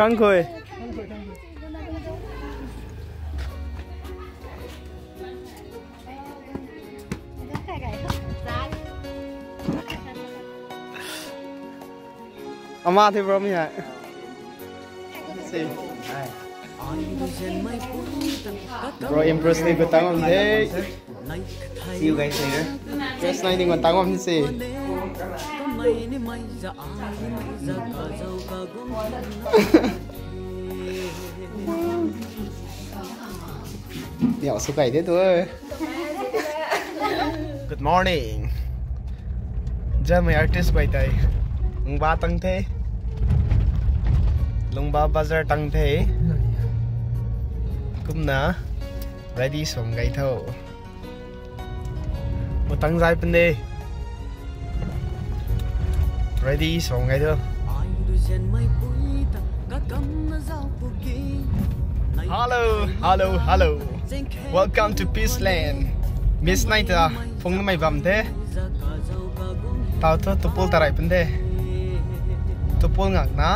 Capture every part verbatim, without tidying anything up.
Thank you. Ama the bro mi hai. See. Bro Empress ni gu tang bam the. See you guys later. Just nai ning gu tang bam the. Niau sw kai de tu. Good morning. Jamei artist bai tei. Lungba tang the. Lungba bazar tang the. Kumna ready sw kai tho. Mutang zai pun de. Ready sw kai tho. Hello, hello, hello. Welcome to Peace Land. Miss nai ta phung namei bam the. Tau thu tupul tarai pun de. Tupul ngak na.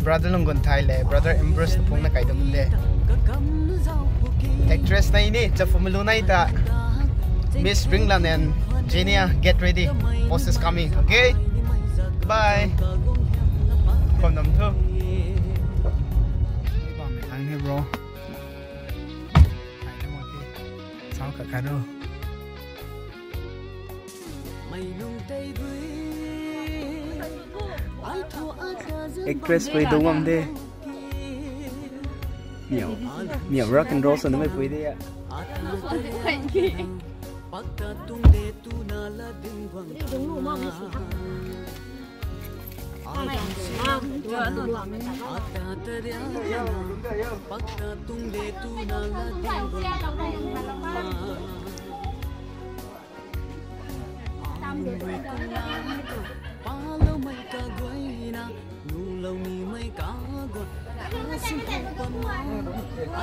Brother Lunggun Thai le, brother Empress ta phung na kai ta pun de. Actress nai ni, chafu malu nai ta. Miss Ringlan and Jenia, get ready. Boss is coming, okay? Bye. Khom nam thu. Bam mai thang he, bro. Sao ka ka do. Actress pui dungam de. Niau, niau rock and roll sw namei pui de ya.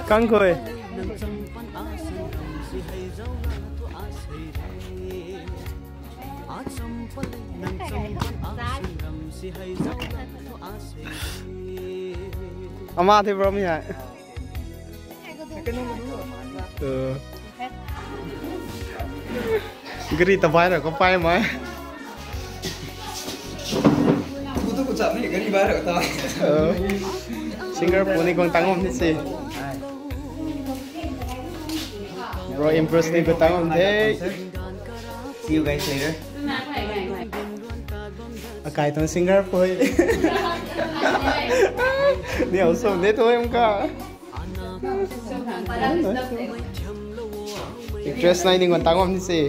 Kang koi. Ama the bro mi hai. Gari ta bai ra ko pai mai. Kutu kuchap ni gari bai ra ta. Singer puni kong tang om ni si. Bro Empress ni ko tang om the. See you guys later. Akai tong singer pui. Ni also ne to em ka. Actress nai ning wan tang om ni si.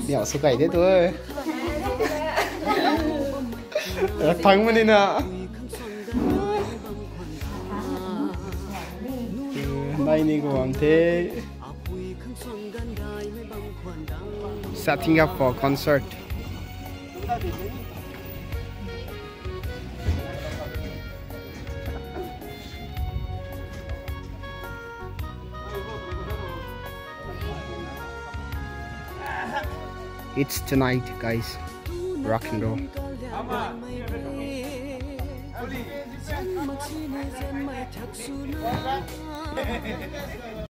Niau sw kai de tu. Thang mani na. Nai ni ko am the. Setting up for concert. It's tonight, guys. Rock and roll.